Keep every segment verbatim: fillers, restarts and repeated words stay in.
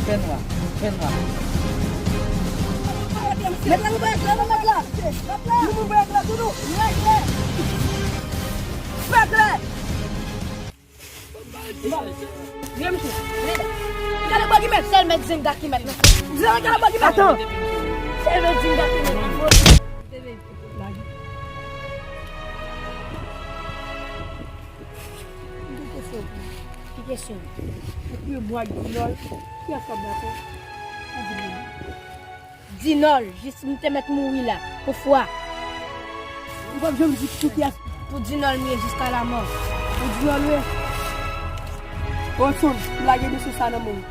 Fè nwa, fè nwa. Mèt la, nou bay klè, nou bay klè. Nou bay klè, nou bay klè. Fè klè. Gade bò ki mèt. Sèl mèt zinga ki mèt nan fò. Gade bò ki mèt. Atann. Sèl mèt zinga ki mèt nan fò. Ki kesyon? Ki kesyon? Epi mwa Dinòl, ki ap dakò? Dinòl, jis m te mèt mouri la, pou fwa. Ou p ap janm di pou kiyès. Pou Dinòl m ye jiska lamò. Pou Dinòl ou ye. Olson, m lage dosye sa nan men w.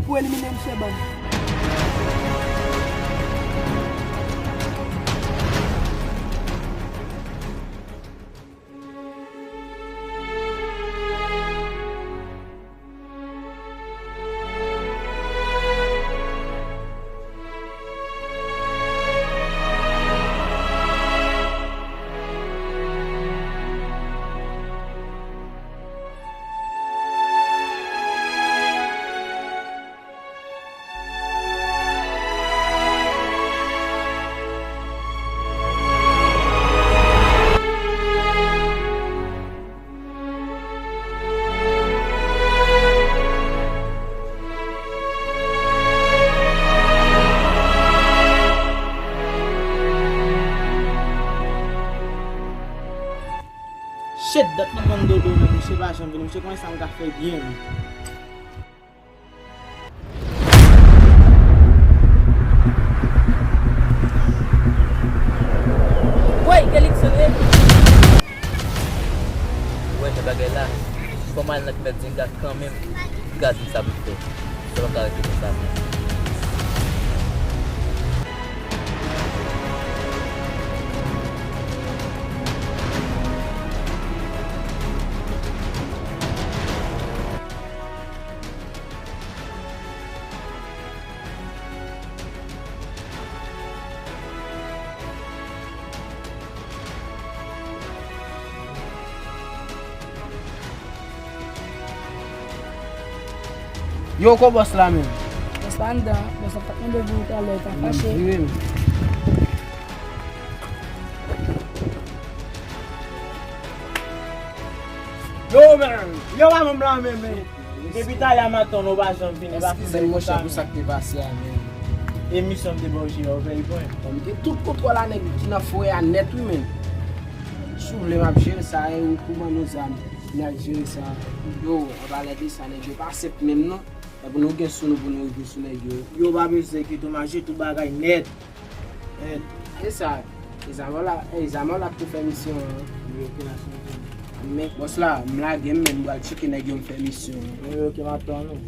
Pou elimine misye ban m. Shit, dat mwen konn dodo, men misye pa janm vini. Misye konnen sa m ka fè byen. Woy, Kelly, sa ye? Ou wè jan bagay la, fò m al nan mèt zinga kanmenm, li ka di m sa pou l fè. Sa pa ka rete konsa. Yo, ko bòs la menm? Bòs la anndan, bòs la t ap mande pou talè, li ta fache. Vire m. Yo, man! Yo, pa ban m la men, men! Depi talè a m atann ou pa janm vini, pa fè sa. Eskize m, monchè, pou sa k te pase a, men. Emisyon m te ba w jwe a, ou fè l pwen. Bon, m gen tout kontwòl a nèg ki nan forè a nèt, wi, men. Si w vle, m ap jere sa, e ou pou ban nou zam, n al jere sa. Yo, an palè de sa, nèg yo pa senp menm, non. Epi nou gen sou nou pou nou rive sou nèg yo. Yo pa bezwen enkyete w, m ap jere tout bagay nèt. E sa, e Zamò la, e Zamò la k pou fè misyon an. Wi, ok, la, se bon. Men, bòs la, m lage m, men m pral tcheke nèg yo, m fè misyon an. Wi, ok, m ap tann ou.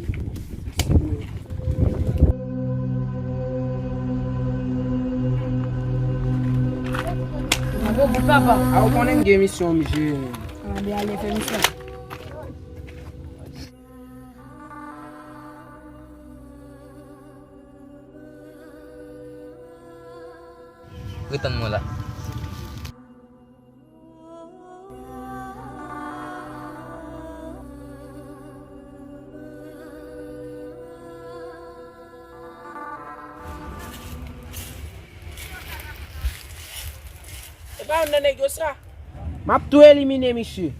Mwen pou papa. A, ou konnen m gen misyon, m jere. Ann ale fè misyon. Ret tann mwen la. E pa youn nan nèg yo sa? M ap tou elimine misye.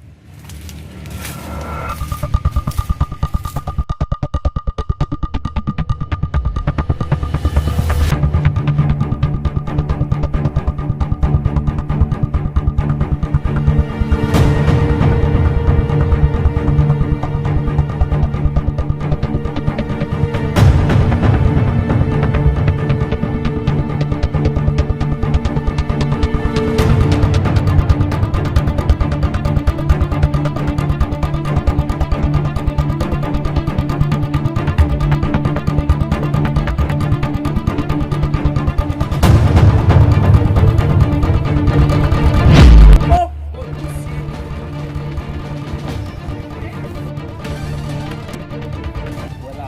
Vwala,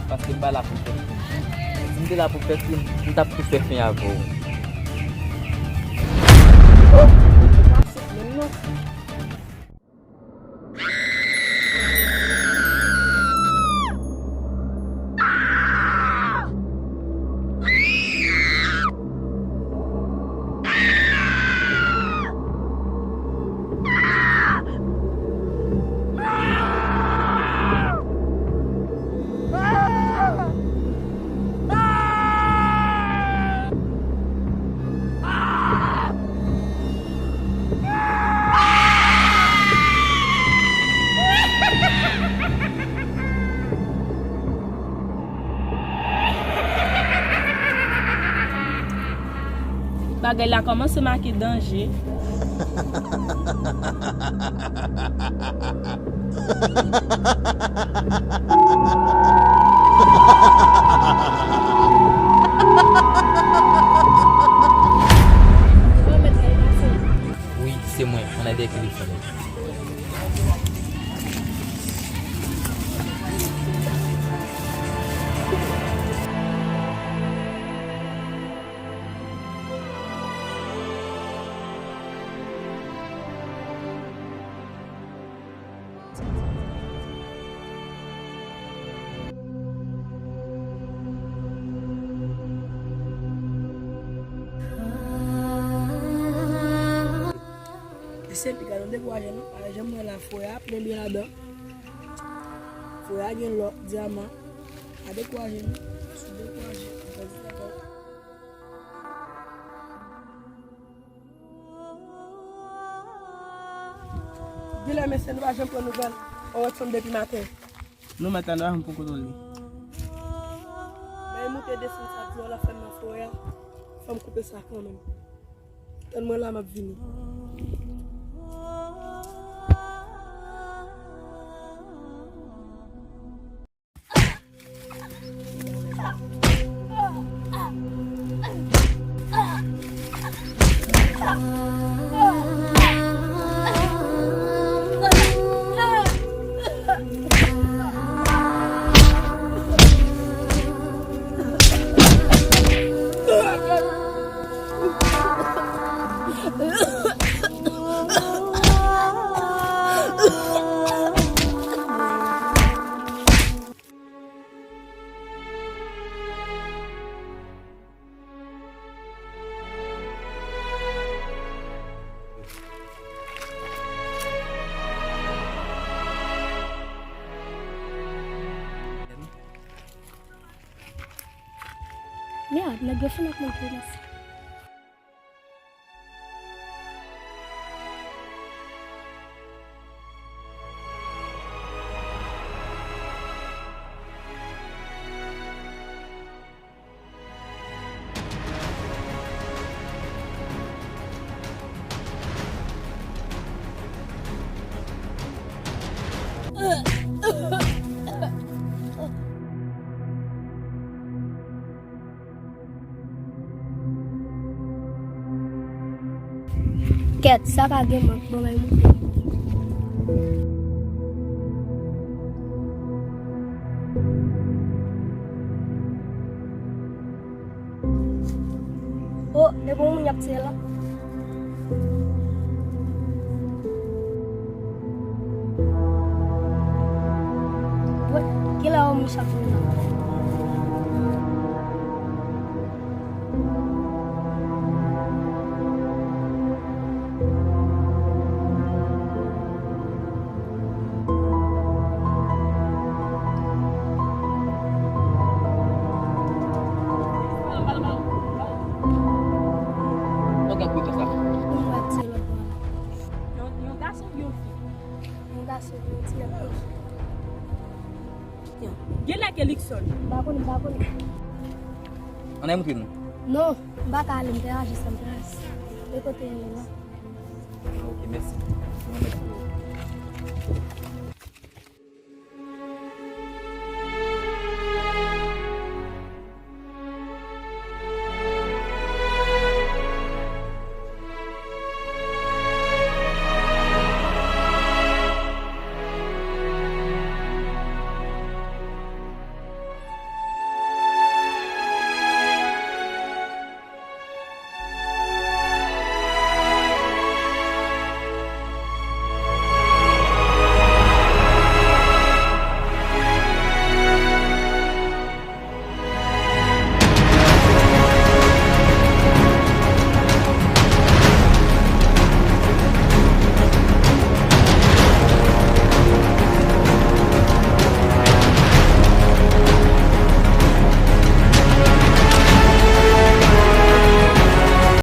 paske m pa la pou fè krim. Si m te la pou fè krim, m t ap tou fè fen avè w. Bagay la kòmanse make danje. Wi, se mwen, Anadè Telefòn. Mesye, piga nou dekouraje non. Pa janm wè la, foya ap plen byen ladan. Foya gen lò, dyaman. Pa dekouraje non. Si w dekouraje, w pèdi tèt ou. Dilè, mesye, nou pa janm pran nouvèl. On wè fanm depi maten. Nou mèt la, nou pa janm pran kontwòl li. Bay moute desann sa di w la fè m nan forè a. Fò m koupe sa kanmenm. Tann mwen la, m ap vini. Mèd, nèg yo fin ap monte mesye. Kèt, sa pa gen mank, bon, bay moute. Oh, e bon moun y ap tiye la. Wè, kilè w mouch ap vini la? Yon, yon gason oubyen yon fi? Yon gason, yon ti nèg. Genlè ke Likson. M pa konnen, m pa konnen. Ann al montre nou. Non, m pa ka ale, m te raje sa, m te raje sa. Men kote l ye la. Ah, ok, mèsi. Mwen mèt pou ou.